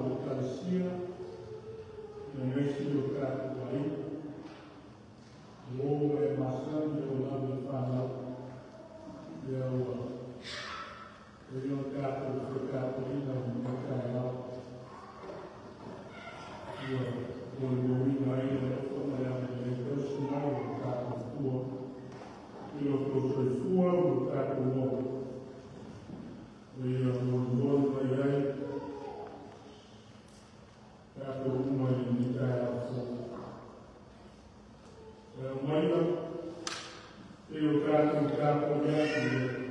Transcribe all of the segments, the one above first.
o le Ekalesia ma nisi o tatou aiga, o uo ma e masani e oo lava i fanau, lea ua i o tatou fetapuaiga i lenei taeao. Ua molimauina ai le alofa ma le agalelei tausi mai o lo tatou Atua i lo outou soifua ma lo tatou ola, ua Ia molimoli mai ai tatou uma i lenei taeao fou. E aumaia se i o tatou tapuai atu i le Atua.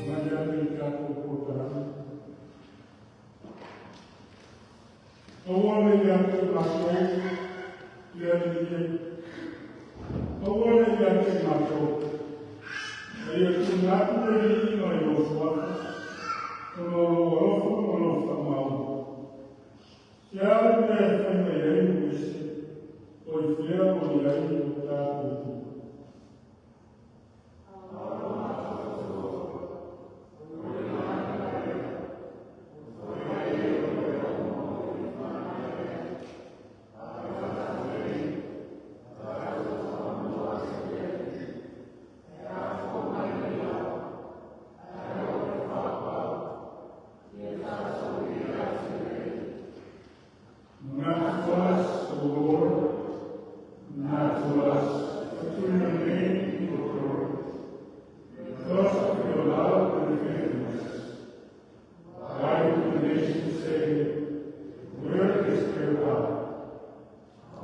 Agai atu i le tatou polokalame. Aua ne i ia te i matou le Alii e, aua ne i ia te i matou, a ia tuuina atu le viiga i lou suafa, ona o lou alofa ma lou faamaoni. Se a le mea e fai mai ai nuu ese, o i fea o i ai lo tatou Atua? Not to us, O Lord, not to us, but to your name be the glory, because of your love and faithfulness. Why do the nations say, "Where is their God?"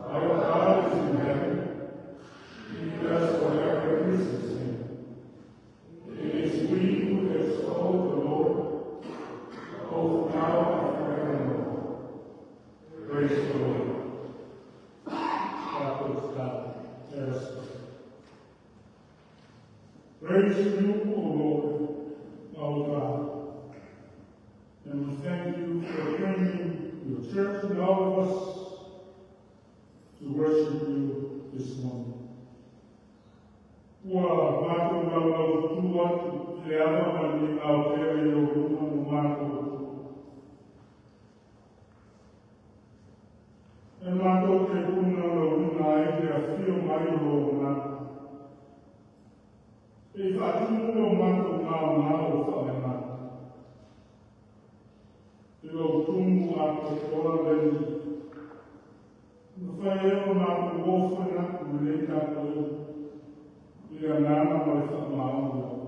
Our God is in heaven. He does whatever pleases him. It is we who extol the Lord, both now and forevermore. Praise the Lord. Tatou stop. Let us pray. Praise you, O Lord, our God. And we thank you for bringing your church and all of us to worship you this morning. Ua matou naulaututu atu i le ava ma le migao tele i ou luma lo matou Atua. E matou te tunaulauina ai le afio mai o lou Agaga. E faatumu lo matou gaogao faale-agaga. I lou tumu atoatoa le Alii. Mafai ai ona matou ofo atu i lenei tapuaiga i le agaga ma le faamaoni lava.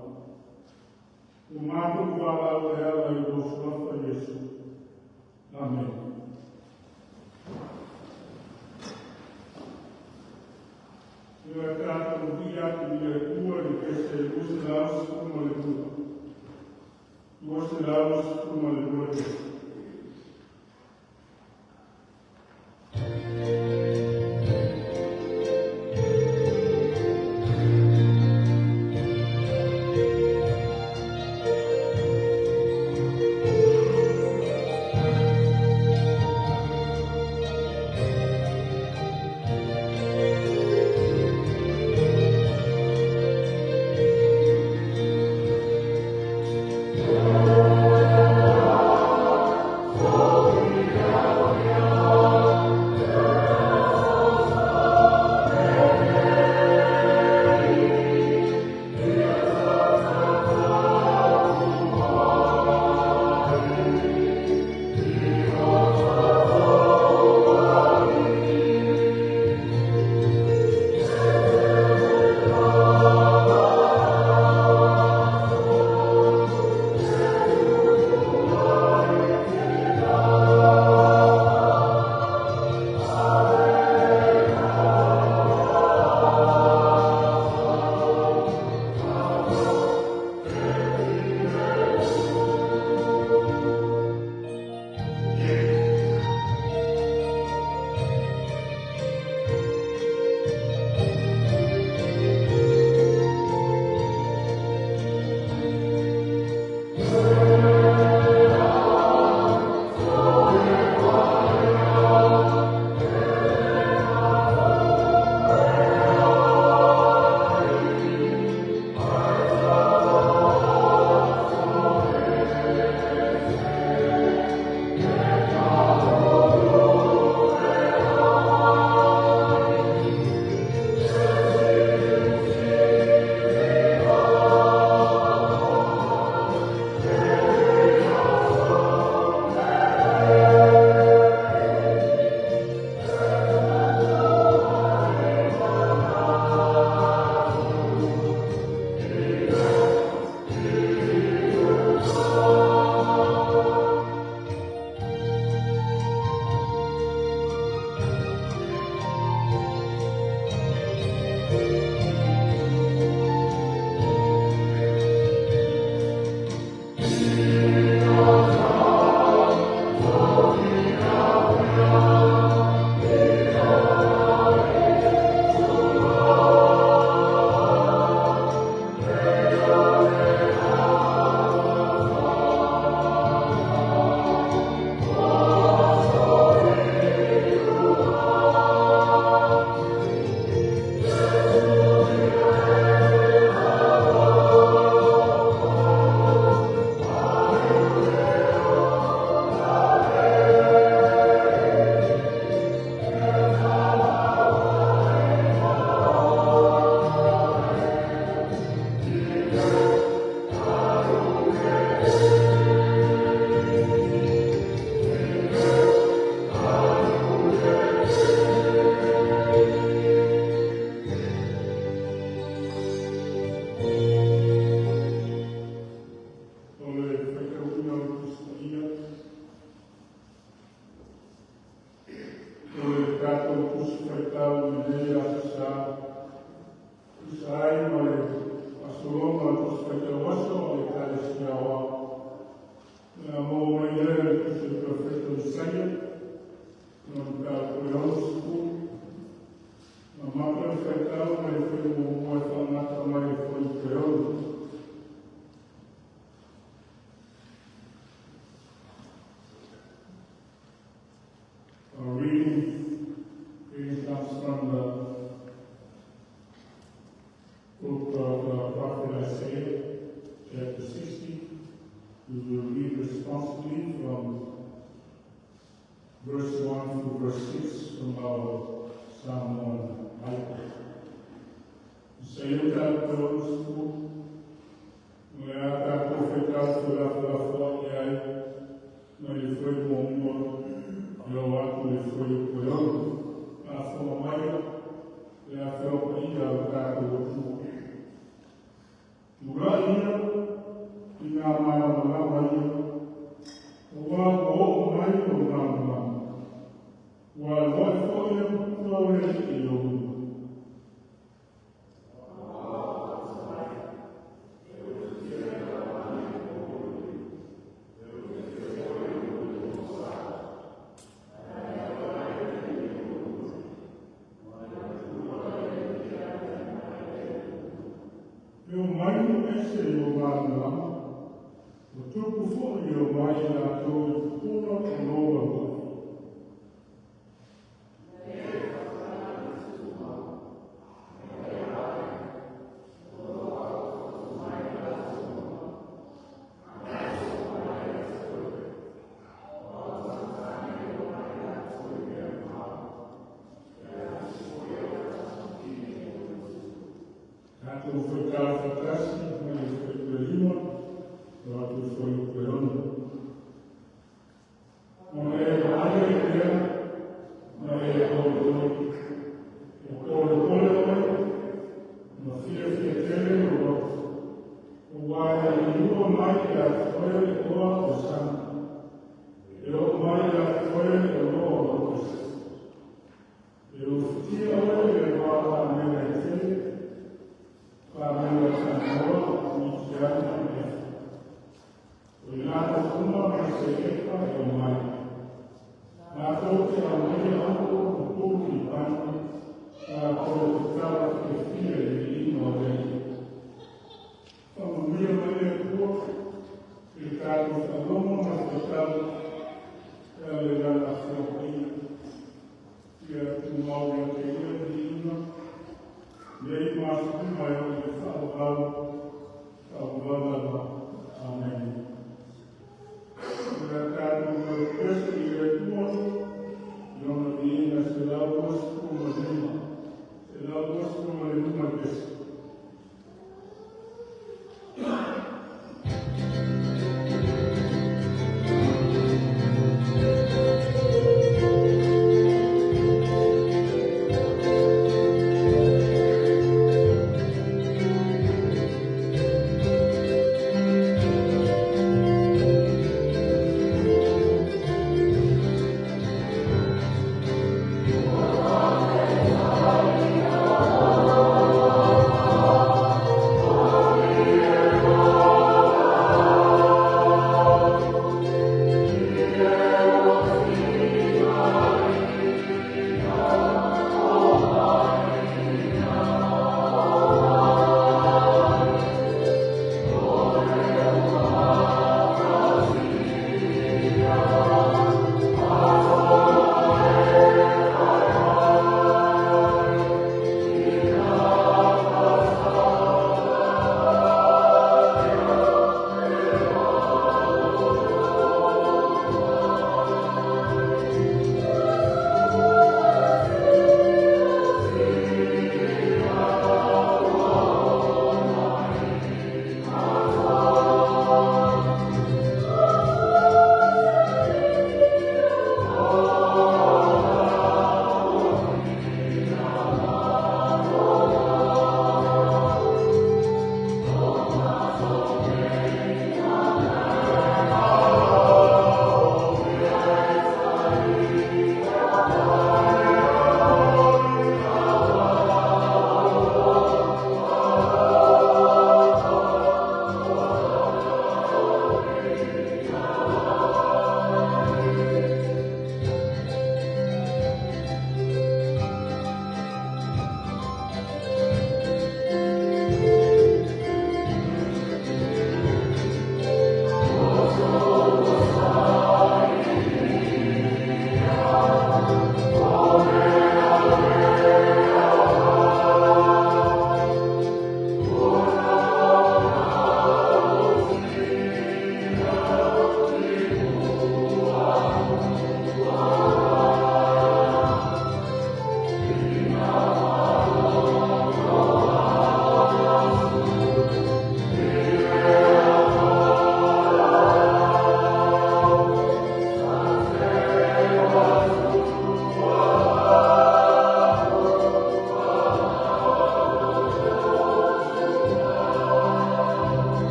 Ua matou valaau e ala i lou suafa Iesu. Amene. Ia tatou viia atu i le Atua i le pese 212. 212 pese. We will read responsively from verse 1 to verse 6 from our Samoan Bible. Isaia 60, o le a tatou faitau felafolafoai ai mai le fuaiupu muamua e oo atu i le fuaiupu e 6. Faafofoga mai le Afioga Paia o le tatou Atunuu. Tulai ia i ngā malamalama ia, aua ua oo mai lou malamalama. Ua aloai foi le pupula o le Alii i ou luma. E omai nuu ese i lou malamalama, o tupu foi e omai i latou i le pupula o lou aloai. Tatou faitau faatasi mai le fuaiupu e 5 e oo atu i le fuaiupu e 6. Ona e vaaia i lea ma e tolotoli, e polepole oe, ma fiafia tele lou loto, aua e liliua mai ia te oe le oa o le sami, e oo mai ia te oe le oloa o lou ese. E ufitia oe i le va o kamela e tele, kamela tanoa, Mitiana ma Efa. O i latou uma mai Seepa e omai. Latou te aumaia auro ma pulu libani, latou te tala fiafia i le viiga o le Alii. Faamanuia mai le Atua i le tatou faalogo ma le faitau e ala i lana Afioga Paia. Ia tumau ia te ia le viiga, nei ma aso uma e oo i le faavavau, faavavau lava. Amene. O le a tatou pese i le Atua, i lona viiga 125, 125 le pese.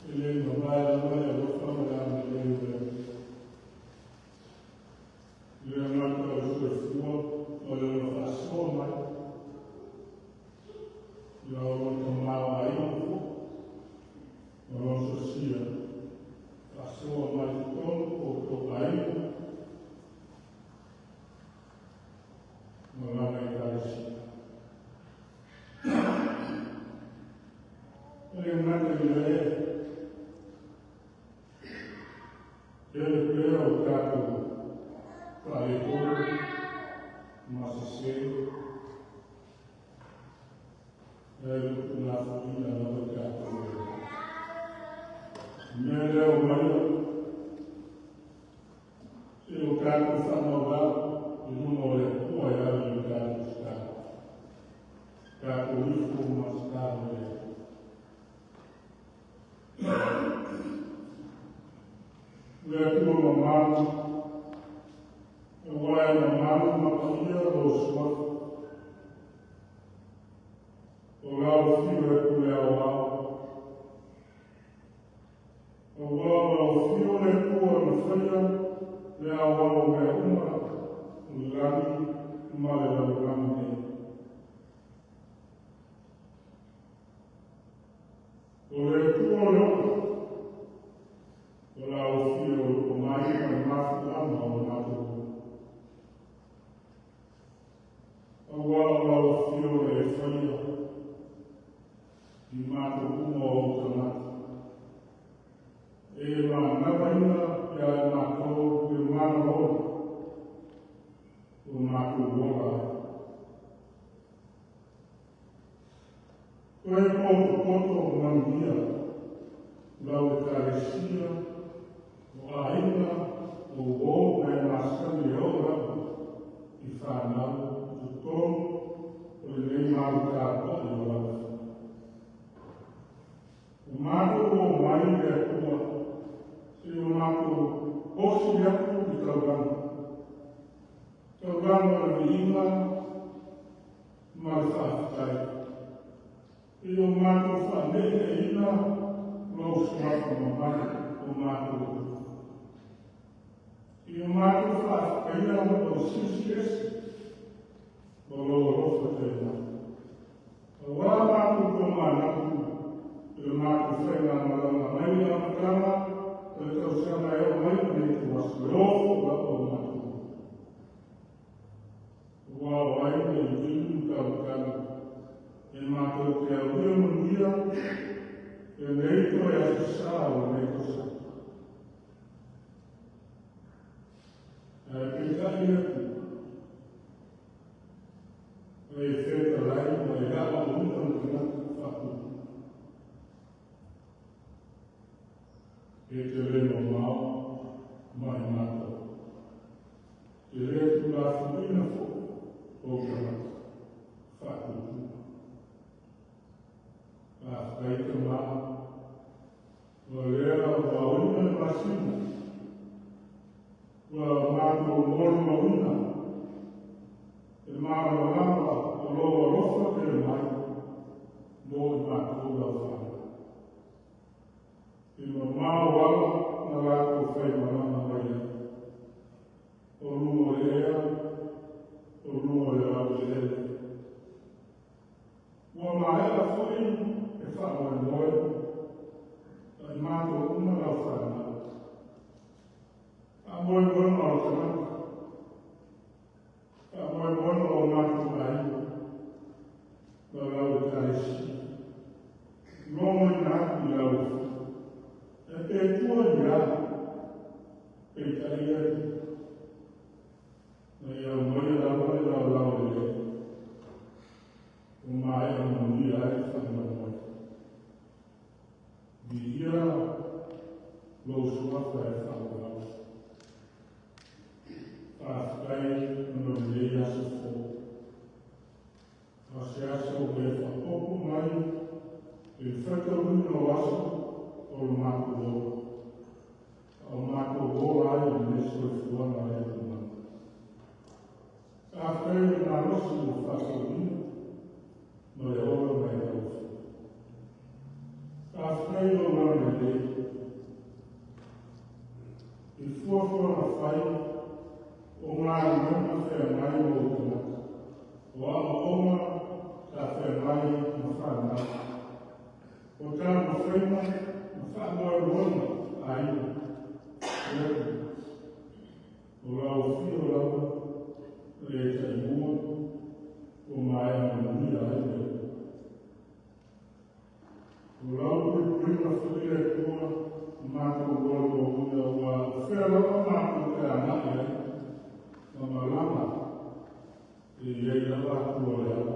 E le mavae lava le alofa ma le agalelei o le Atua. E le gata o le soifua ma le ola faasoa mai, ia o lona tamaoaiga foi ma lona sosia faasoa mai i totonu o outou aiga ma lana Ekalesia. E le gata i lea, tele pea o tatou faaletonu ma sesē, ae le o tuulafoaiina lava i tatou e le Atua. O le mea lea, omaia se i o tatou faamaulau i luma o le Atua e ala i le tatou tatalo. Tatou ifo ma tatalo i le Atua. Le Atua mamalu, aua e mamalu ma paia lou suafa, o lau afio e pule aoao, aua o lau afio le Atua na faia le aoao o mea uma o le lagi ma le lalolagi nei. O le Atua o le ola, o lau afio o le pomai ma le mafuaaga o le matou ola. Aua o lau afio na e faia i matou uma o ou tagata. E manavaina ia i matou le mana ola, o matou ola ai. Toe potopoto manuia lau Ekalesia, o aiga, o uō ma e masani e oo lava i fanau i totonu o lenei malu tapuai o lau Afioga. Ua matou omai le Atua se i o matou osi atu i taulaga. Taulaga o le viiga ma le faafetai. I o matou faaneeneeina lou suafa mamalu o matou Atua. I o matou faafetaia lou silisiliese ma lou alofa tele mai. Aua matou tomanatu i le matou faigamalaga mai le amataga o le tausaga e oo mai i lenei ituaso, e ofo lava o matou. Aua o ai na iliili ma taumatagi e matou te aulia manuia lenei toe aso sa o lenei tausaga. Ae peitai le Atua, na e fetalai ma e aoaoina le tagata faatupu. E te le mamao mai matou. E te le tuulafoaiina foi ou tagata faatuatua. Faafetai Tama, o lea ua aoina le masina, ua matou molimauina le malamalama o lou alofa tele mai mo i matou lau fanau. I mamao ala na latou faimalaga mai ai, o luga o le ea, o luga o le laueleele. Ua maea foi e faamoemoe a i matou uma lau fanau. Faamoemoega o tagata, faamoemoega o matou aiga, ma lau Ekalesia. Logoina atu i lau afio. E pe tua i a, peitai atu, na ia aumaia lava le laolao lelei, ua maea manuia ai le faamoemoe. Viia lou suafa e faaauau. Faafetai ona o lenei aso fou. O se aso ua e faaopoopo mai i le faitauina o aso o le matou ola. A o matou ola ai i lenei soifuaga le tumau. Faafetai i le malosi ua faatauina ma le ola mai lau Afioga. Faafetai i lou agalelei i fuafuaga fai o galuega feagai ma ou tagata, o aoaoga sa feagai ma fanau, o taumafaiga ma faamoemoega o aiga. Le Atua, o lau afio lava ma le Taimua ua maea manuia ai le O lau puipuiga foi le Atua na matou molimauina, aua o fea lava matou te agai ai ma malaga, e i ai lava Atua o le ala,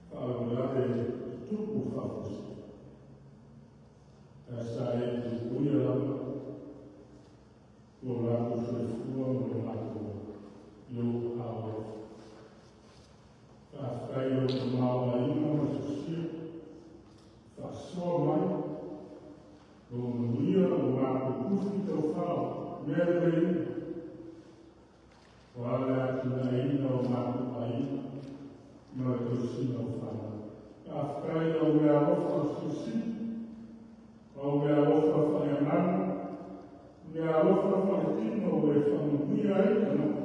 faalavelave e tutupu faafuasei, ae sa e puipuia lava lo latou soifua ma lo latou ola i ou aao alofa. Faafetai i lou tamaoaiga ma le sosia, faasoa mai lou manuia ua matou tufi taufao mea lelei uma, o a le atinaeina o matou aiga ma le tausiga o fanau. Faafetai i au mea alofa silisili, au mea alofa faaleagaga, mea alofa faaletino ua e faamanuia ai tagata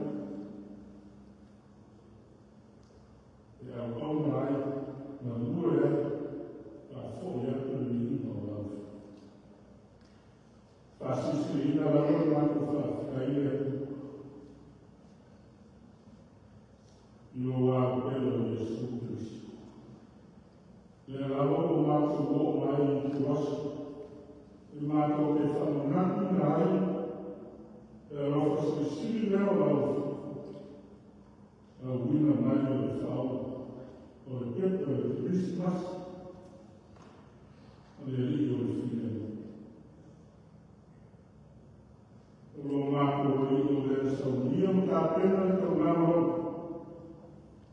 e auauna ai, galue ai, faafoi atu le viiga o lau Faasilisiliina lava le matou faafetai le Atua i lou auupega o Iesu Keriso. Lea lava ua matou oo mai i ituaso e matou te faamanatuina ai le alofa silisili lea o lau auina mai o le faaola o le pepe o le Kerisimasi o le Alii o le filemu. O lo matou Alii o lea na saunia ma tapena le taulaga ola,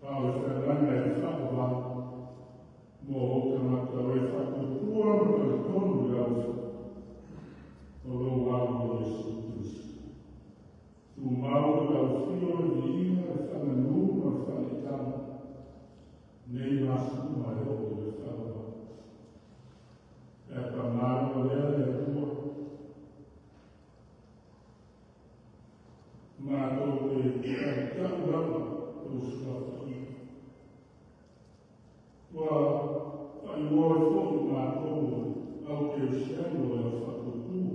a o le feagaiga e faavavau mo ou tagata o e faatuatua ma talitonu i lau o lou alo o Iesu Keriso. Tumau i lau afio le viiga, le faamanu ma le faaleitama, nei ma aso uma e oo i le faavavau. E pagalo lea le Atua, matou te tautau lava lou suafa. Ua faaigoa ai foi matou o au kerisiano o le au faatuatua.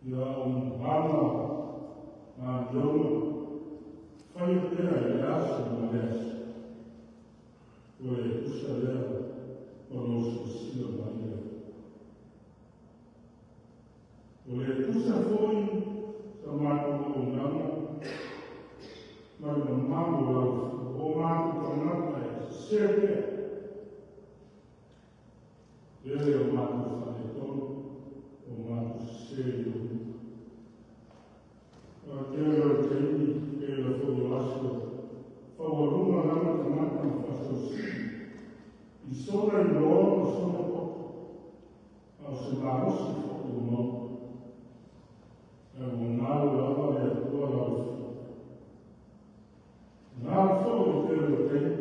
Ia aumaga ma amioga faia pea i le aso ma le aso. Ua le tusa lea o lou silasila mai le Atua. Ua le tusa foi sa matou auaunaga ma le mamalu o lau Afioga, o matou tagata e sese pea. Tele o matou faaletonu, o matou sese i lou luma. O le tele o le taimi, tele foi o aso, faualuga lava tagata ma faasausili i sona iloa ma sona poto, a o se malosi foi ua maua. Ae ua galo lava le Atua lau Afioga. Galo foi le tele o taimi,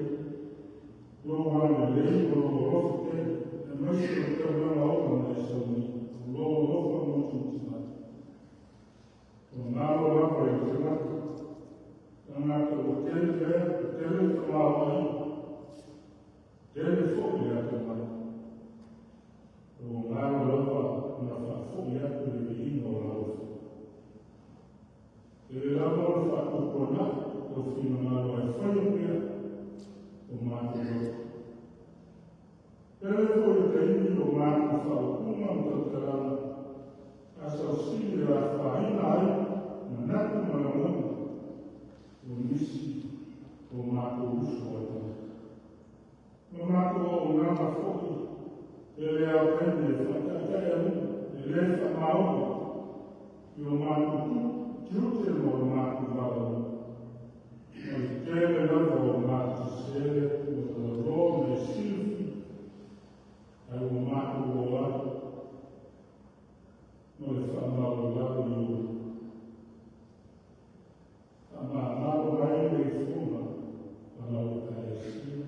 lou agalelei ma lou alofa tele, aemaise o le taulaga ola na e saunia, o lou alofa mutimuti mai. Ua galo lava i le tagata, tagata ua tele lea, ua tele le tamaoaiga, tele foi le atamai. Ua galo lava ona faafoi atu le viiga o lau Afioga. Tele lava o le faatupuanai lou finagalo ae faia pea o matou loto. Tele foi o taimi o matou faaupuga ma tautalaga a sausili e afaina ai manatu ma lagona o nisi o matou uso ai tagata. Ma matou auaunaga foi e le ao taimi e faataetaealuga, e le faamaoni i o matou tiute ma o matou valaauina. Ma le tele lava o matou sese le Atua talaloa ma e silafia, ae ua matou o atu ma le faamaualalo i ou luma. Faamagalo mai le ifoga a lau Ekalesia.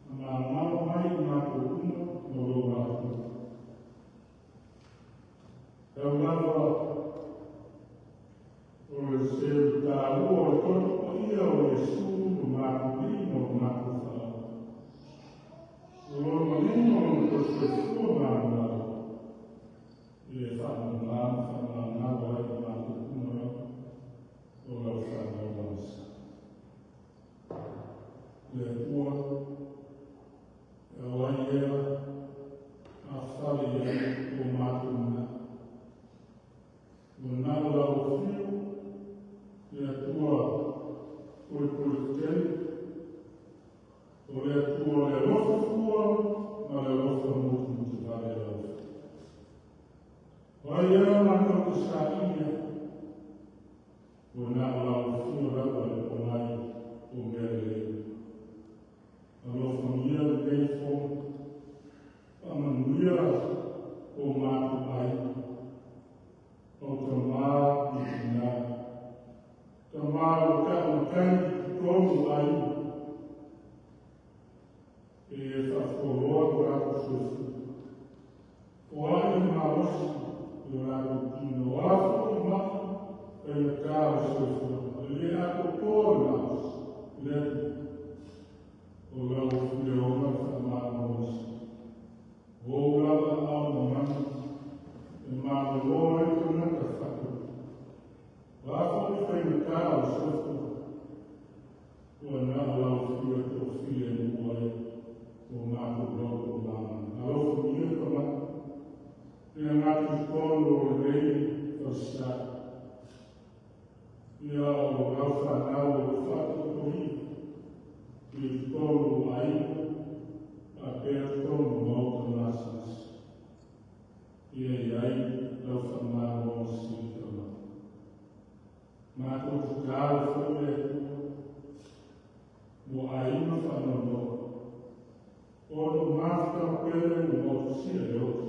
Faamagalo mai i matou. le soifua malomalo e faamama ma faamagalo ai i matou uma lava o lau fanau agasala. Le Atua, e o ai ea afale i ai o matou manao. Ua na o lau afio, le Atua polepole tetele, o le Atua o le alofa fua ma le alofa motumotu vale lau afio. O ai ea matou te saili ai, ua na o lau afio lava le pomai o mea lelei. Alofagia lenei fono, faamanuia o matou aiga, o tamā ma tinā, tamā ua taumatai i totonu o aiga, e faafualoa lo latou soifua. O ai le malosi i o latou tino, o a foi mai faigata o le soifua, e le atoatoa le malosi, le Atua. O lau fileoga le faamalolosi. O ou lava aao mamana, e malolo ai le tagata faatupu. O a foi faigata o le soifua, ua na o lau afio e toafilemu ai o matou loto ma agaga. Alofagia tagata, e gata i totonu o lenei falesa. Ia o lau fanau o lo faatoatolia i totonu o aiga, faapea totonu o maota masinasi. Ia i ai lau faamalosi tagata. Matou tatalo foi le Atua, mo aiga faanoanoa, ona o mafutaga pele ua motusia e oti.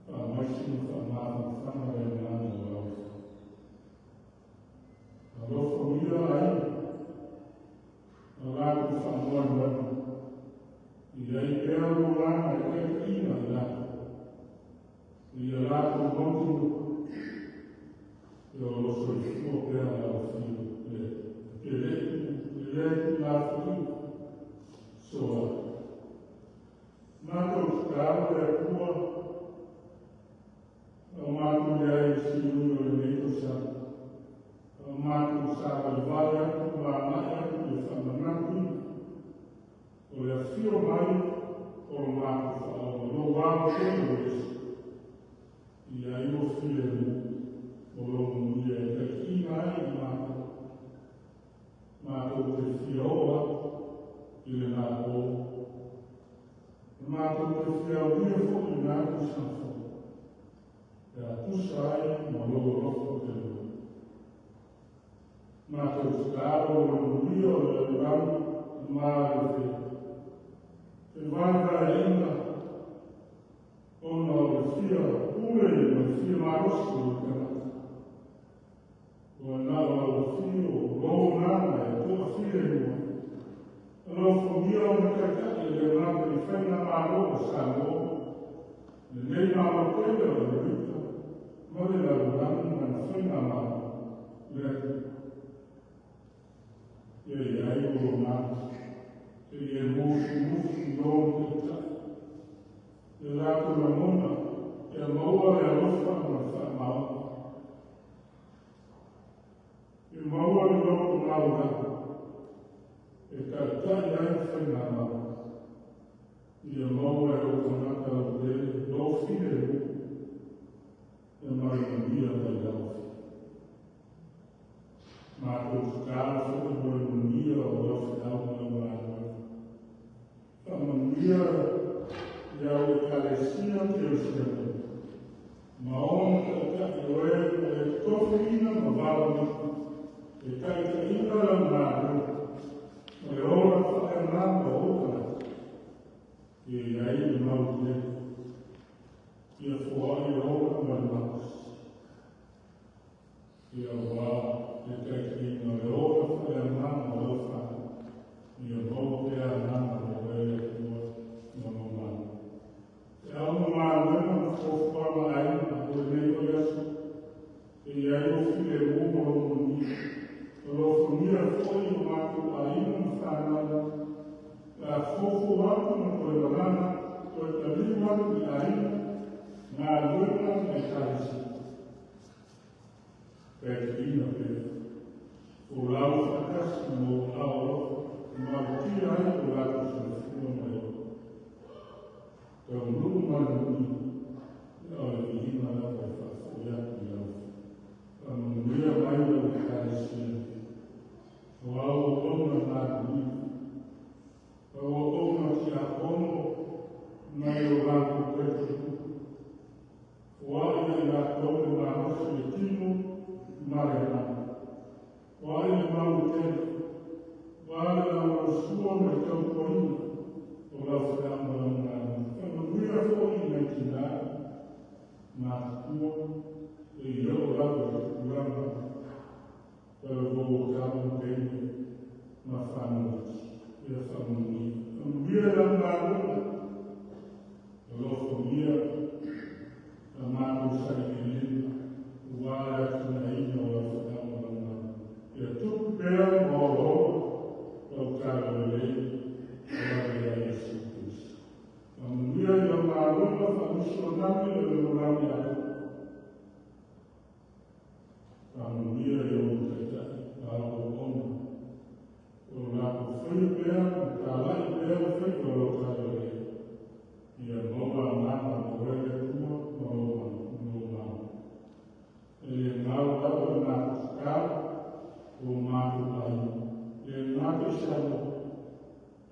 Faamaisi ma faamafanafana le agaga o lau Afioga. Alofagia aiga, ma latou faamoemoega, i ai pea lou agaga e taitaiina i latou, ia latou mautinoa, ia o lo soifua pea lau afio le e le le tuulafoaiina soa. Matou tatalo le Atua, o matou leai i siui o lenei tausaga. O matou savalivali atu ma agai atu i le faamanatuina o le afio mai o lo matou faaola, lou alo pele o Iesu. Ia ai o filemu o lou manuia e taitaiina ai i matou. Matou te fia oo atu i lena po. Matou te fia aulia foi lena tausaga fou. E a tusa ai ma lou alofa pele. Matou tatalo o le manuia o le lalolagi ma le fe. Fevaevaeaiga ona o le fia pule ma le fia malosi o le tagata. Ua na o lau afio, o lou agaga e toafilemu ai. Alofagia ona taitai e le gata i faigamalo o Samoa, lenei malo tele o Amerika, ma le lalolagi ma na faigamalo, le Atua. Ia i ai o lou agaga, se i e musumusu i ona taitai. Ia latou lagona, ia maua le alofa ma le faamaoni. Ia maua le loto maualalo, e taitai ai faigamalo. Ia maua e ou tagata lautele, lou filemu, e ma le manuia mai lau afio. Matou tatalo foi mo le manuia o lau feau ma lau galuega. Faamanuia i au ekalesia kerisiano, ma ona taitai o e ua e tofiina ma valaauina, e taitaiina lau galuega, ma le ola faaleagaga o ou tagata. Ia i ai le mautele, ia foai le ola ma le malosi. Ia ua le taitaiina o le ola faaleagaga o lau fanau, ia maua pea agaga o oe le Atua ma lou malo. E au ma galuega ma fuafuaga aiga o lenei vaiaso, e i ai o filemu ma lou manuia. Alofagia foi o matou aiga ma fanau, le Toe malaga, toe taliu atu i aiga, galuega ma Ekalesia. Taitaiina pea, folau faatasi ma ou aao alofa, e malutia ai lo latou soifua ma le ola. Taunuu ma le manuia, ia o le viiga lava e faafoi atu i lau Faamanuia mai lau Ekalesia nei, o au auauna galulue, o auauna tiakono nai o latou talitonuga, foai ia i latou le malosi i le tino ma le agaga, foai le malu tele, aua le lagolagosua ma le tautuaina o lau feau ma lau galuega. Faamanuia foi i nai tinā matutua e i oo lava i le tupulaga talavou o tama ma teine ma fanau iti. Ia faamanuia. Faamanuia i lau galuega, alofagia la matou sailiiliga aua le atinaeina o lau feau ma lau galuega. Ia tupu pea ma olaola lau talalelei e ave ia Iesu Keriso. Faamanuia i lau galuega faamisionare i le lalolagi atoa. Faamanuia i ou taitai ma au auauna o lo latou faia pea ma talai pea le faiva o lau talalelei. Ia maua agaga ma oe le Atua ma lou malo. E le galo lava le matou tatalo o matou aiga, le gata i Samoa,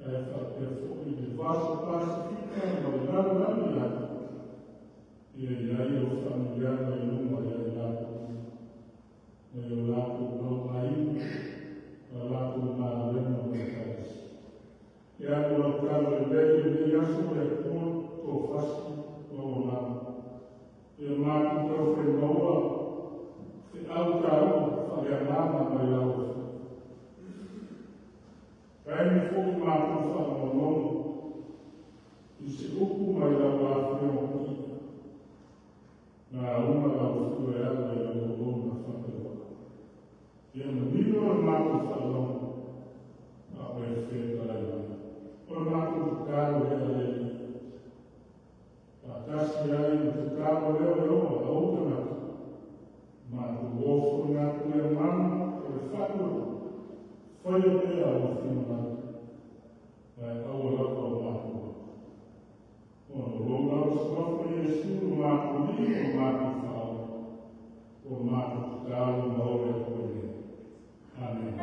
ae faapea foi le Vasa Pasefika ma le lalolagi atoa. Ia i ai au faamanuiaga i luga ia i latou nai o latou mau aiga, ma latou galuega ma Ekalesia. Ia mo lau talalelei i lenei aso le Atua, toafasi ma ou agaga. Ia matou taufai maua feau taua faaleagaga mai lau Afioga. Taimi foi matou faalogologo i se upu mai lau Afioga Paia, lauga lau fua e ala i lau auauna faatauvaa. Ia manino le matou faalogo, a o e fetalai mai. O le matou tatalo lea le Alii, faatasi ai ma tatalo lea o le ola a ou tagata, matou ofo atu le agaga o le faatuatua, faia pea lou finagalo, ae aua lava o matou loto. Ona o lou lava suafa Iesu lo matou Alii ma lo matou Faaola, o matou tatalo ma ole atu ai nei. Amen.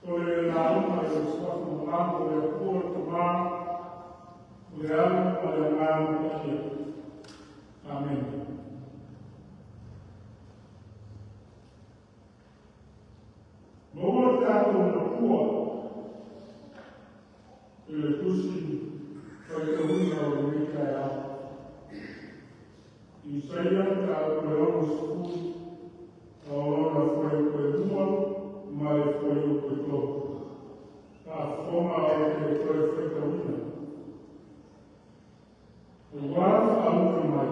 O le lauga i le suafa mamalu o le Atua le Tama, o le Alo ma le Agaga Paia. Amene. Maua le tatou Matua i le Tusi Faitauina o lenei taeao. Isaia mataupu e 60 a o lona fuaiupu e 2 ma le fuaiupu e 3. Faafofoga ou te toe faitauina. Aua le faalupe mai,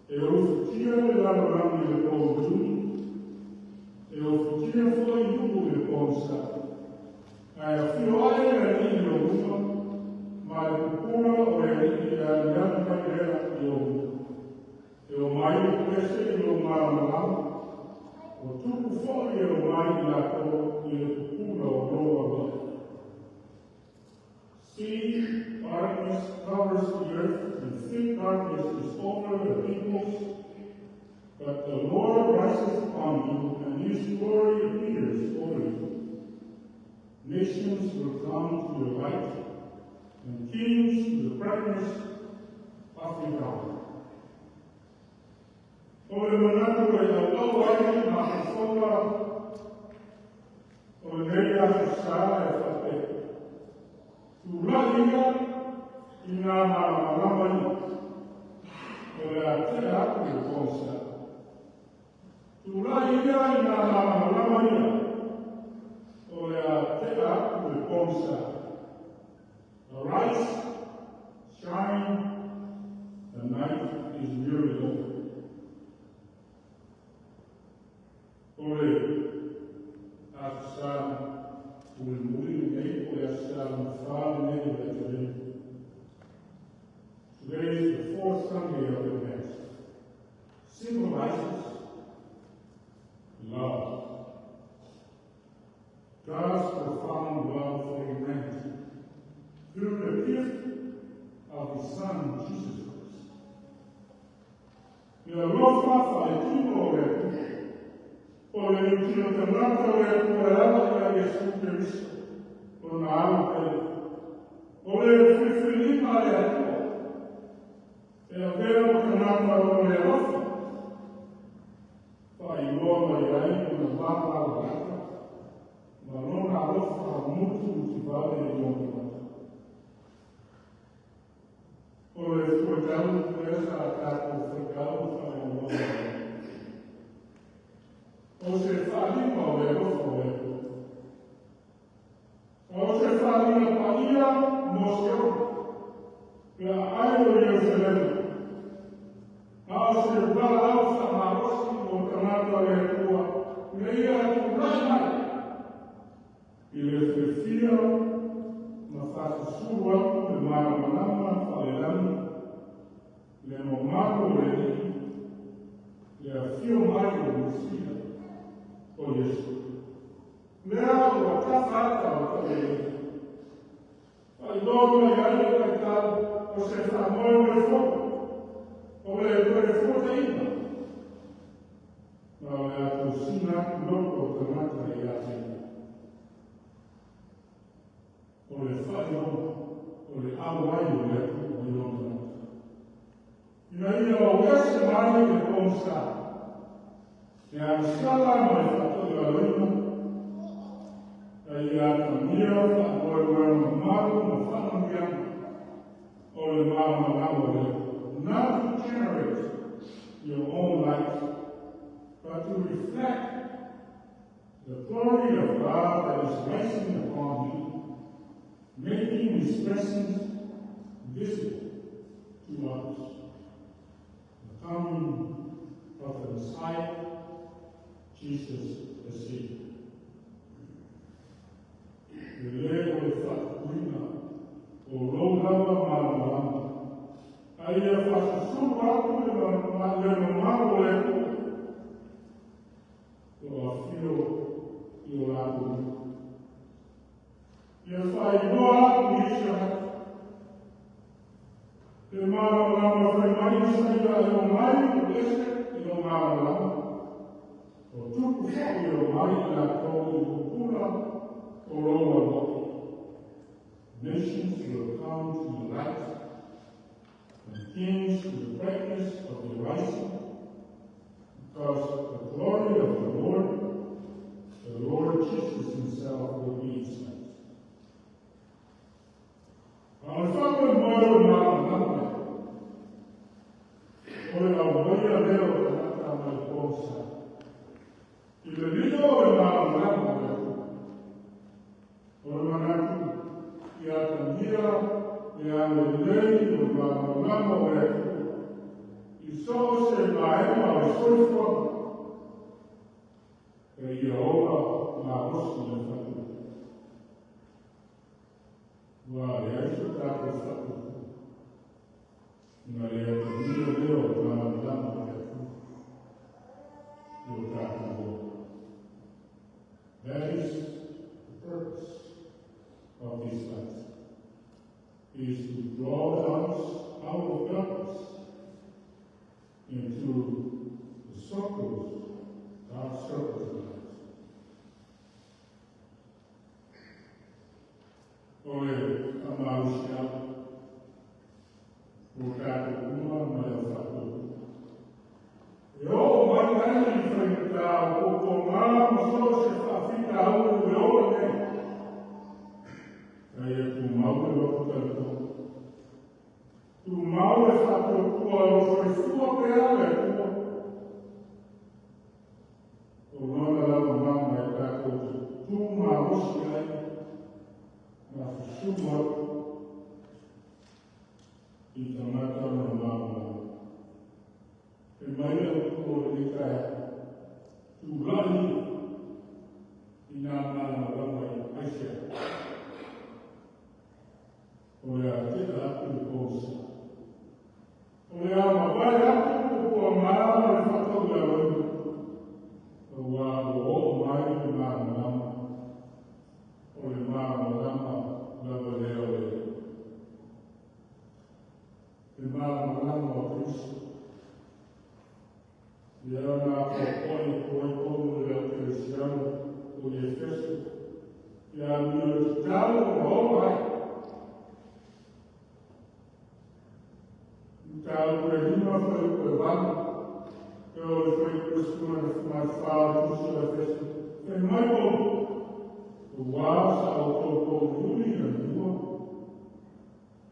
e ufitia le lalolagi i le pouli, e ufitia foi nuu i le pogisa. Ae afio ae le Alii i ou luga, ma le pupula o le Alii e aliali mai lea i ou luga. E omai ese i lou malamalama, o tupu foi e omai i latou i le pupula o lou aloaia. See, darkness covers the earth, and thick darkness is over the peoples. But the Lord rises upon you, and his glory appears over you. Nations will come to your light, and kings to the brightness of your dawn. O le manatu e auau ai mafaufauga o lenei aso sa e faapea. Tulai ia i nā malamalama ia. O le a tea atu le pogisa. Tulai ia i nā malamalama ia. O le a tea atu le pogisa. Arise, shine, the night is nearly over. O le aso sa mulimuli lenei o le aso sa fa lenei o le Ataleu. Today is the fourth Sunday of Advent. Symbolizes love. God's profound love for humanity through the gift of His Son, Jesus Christ. Le alofa faaletino o le Atua. O le liutino tagata o le Atua e ala ia Iesu Keriso, lona Alo pele. O le filifiliga a le Atua. E avea ma tagata o le alofa. Faailoa mai ai ona valalalata ma lona alofa mutimutivale i ona tagata. O le fuaitau lea sa tatou faitau faalogologo ai. O se faaaliga o le alofa o le Atua. O se faaaliga paia mo Siona. Le aai o Ierusalema. A o se valaau faamalosi mo tagata o le Atua, ina ia tulai mai i le fiafia ma faasusulu atu le malamalama faalelagi, le mamalu o le Alii, le afio mai o le Mesia o Iesu. Lea ua tafa ata o taulelei. Faailoa mai ai le faitau o se faamoemoe fou, o le Toefuataiga, ma o le a tausina atu loko o tagata ia te ia. O le faailoga o le auai o le Atua i lona tagata. Ina ia o ese mai le pogisa, le agasala ma le faatoilaloina, a ia atagia faamoemoega mamalu ma faamanuiaga o le malamalama o le Atua. Not to generate your own light, but to reflect the glory of God that is rising upon you, making His presence visible to others. The coming of the Messiah, Jesus the Savior. Le lē o le faatupuina o lou lava malamalama. A ia faasusulu atu le mamalu o le Atua. O afio i o latou lima. Ia faailoa atu i isi tagata. Le malamalama fai mai Isaia e omai o ese i lo malamalama. O tupu foi e omai i latou i pupula o lou aloa'i. Nations will come to the light, and kings to the brightness of the rising, because the glory of the Lord, the Lord Jesus himself, will be its light. A o le faamoemoe o le malamalama, o le aumaia lea o tagata mai pogisa i le lio o le malamalama o le Atua. O le manatu ia atagia le aulelei o le malamalama o le Atua i so o se vaega o le soifuaga e ia ola malosi le faatuatua. Ua leai so tatou faatuatua ona le atagia lea o le malamalama o le Atua i o tatou ola. That is the purpose of this light, is to draw us out of darkness into the circles, God's circles of light. O le faamalosiau o tatou uma ma le aufaatuatua. E oo mai ai i faigata o puapuaga ma so o se faafitauli o le ola nei. Ae ia tumau le loto talitonu. Tumau le faatuatua o lo soifua pea le Atua. O lona lava mana e tatou te tumalosi ai ma susulu atu i tagata ma le malamalama. E mai le Atua i lenei taeao, tulai i nā malamalama i aisea. O le a tea atu le pogisa. O le a mavae atu puapuaga ma le faataulealoina. Auā ua oo mai le malamalama. O le malamalama lava lea o le Alii. Le malamalama o Keriso. Lea na apoapoai atu ai Paulo i le au kerisiano o Efeso, le amio tatau ona ola ai. Mataupu e 5 fuaiupu e 8, e o le fuaiupu 14 o le tusi o Efeso. Fai mai Paulo, auā sa outou pouliuli i anamua,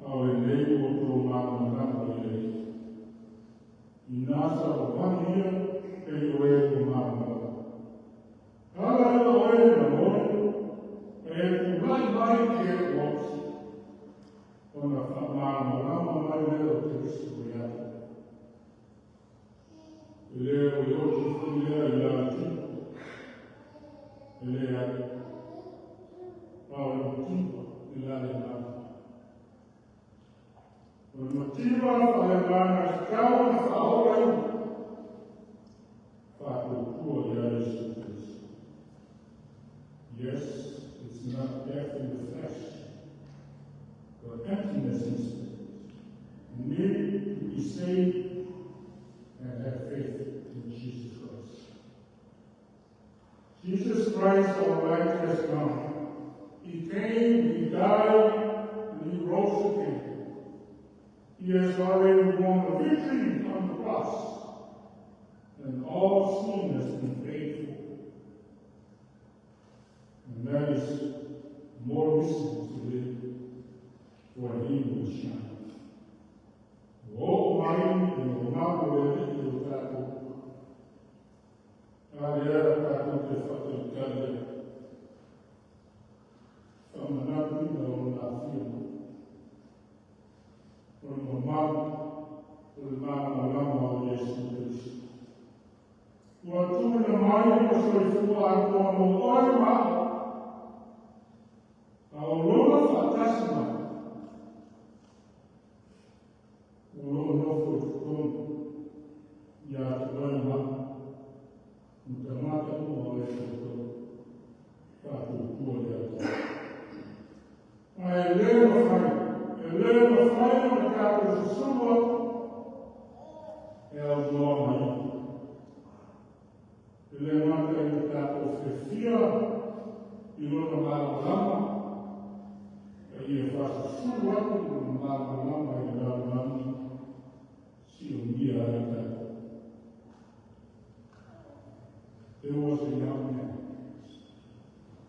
a o lenei ua outou malamalama i le Alii. Inā savavali ia pei o e ua malamalama. Ala ia oe na moe, e tulai mai ke osi. Ona faamalamalama mai lea o Keriso ia te. E le o le oti foi lea i la tino. E leai. A o le mativa i la le agaga. O le mativa faaleagaga e tatau ona faaolaina. Faatuatua ia Iesu Keriso. Yes, it's not death in the flesh, but emptiness in spirit. You need to be saved and have faith in Jesus Christ. Jesus Christ, our light, has come. He came, He died, and He rose again. He has already won the victory on the cross, and all sin has been paid for. And that is more reason to live, for He will shine. Ua oo mai le mamalu o le Alii o tatou. A lea tatou te faatalitali ai. Faamanatuina o lona afio mai. O le mamalu o le malamalama o Iesu Keriso. Ua tuuina mai lona soifua atoa mo oe ma au. A o lona faatasi mai. O loo nofo i totonu ia te oe ma au. Ma tagata uma o e outou. Faatuatua i le Atua. Ae le mafai, e le mafai ona tatou susulu atu e aunoa ma ia. E le gata ina tatou fiafia I lona malamalama, a ia faasusulu atu lona malamalama i le lalolagi siomia ai tatou. There was a young man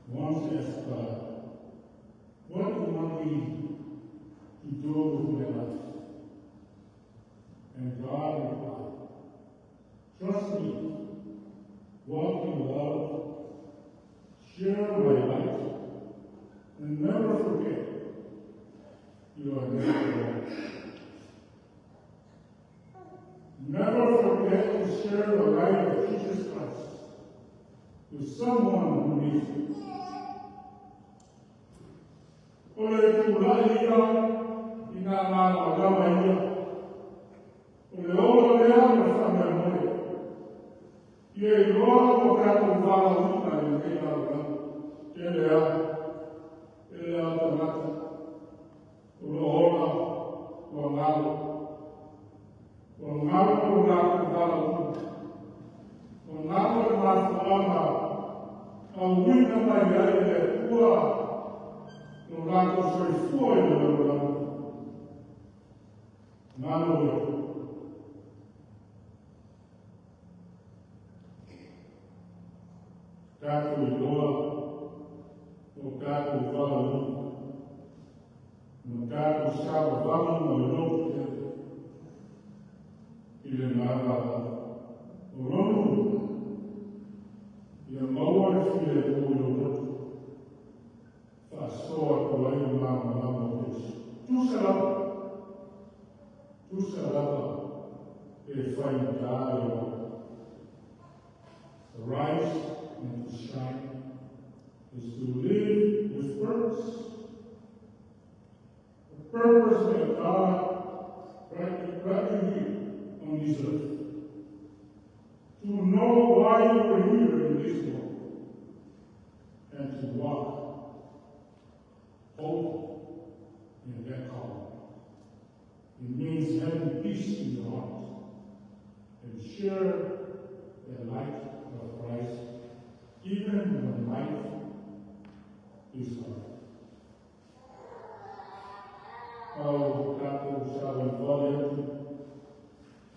once asked God, "What do you want me to do with my life?" And God replied, "Trust me, walk in love, share my light, and never forget you are never alone." Never forget to share the light of Jesus Christ with someone who needs it. O le tulai ia i nā malamalama ia. O le ola lea ma le faamoemoe. Ia iloa ko tatou valaauina i lenei lalolagi. Tele a, tele a tagata. O lo ola ua galo. Ua galo lo latou valaauina. Ua galo le mafuaaga auina mai ai le Atua lo latou soifua i le lalolagi. Galo le Atua. Tatou iloa o tatou valaauina. Ma tatou savavali ma le lototele i lena valaau. O lona uiga, ia maua le filemu i lou loto, faasoa atu ai le malamalama o Keriso. Tusa lava pe faigata le ola. To rise and to shine is to live with purpose. The purpose that God brought you here on this earth. To know why you were here in this world and to walk hope in that calling. It means having peace in your heart and share the light of Christ even when life is hard. Ao tatou savalivali atu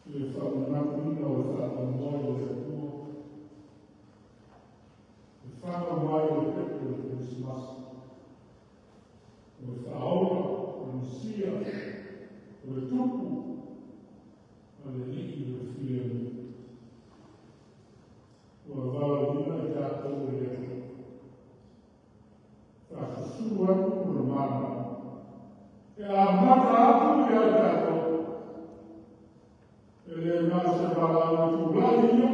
i le faamanatuina o le faamoemoe o le Atua. E fanau mai o le pepe o le Kerisimasi. O le faaola, o le Mesia, o le tupu, a le alii o le filemu. Ua valaauina i tatou e le Atua. Faasusulu atu lona malamalama. E amata atu ia i tatou. E le na o se valaau tulai ia.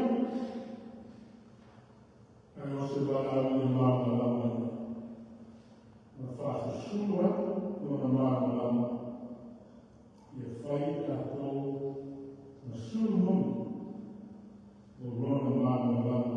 Ae o se valaau e malamalama ia. Ma faasusulu atu lona malamalama. Ia fai tatou ma sulu moni o lona malamalama.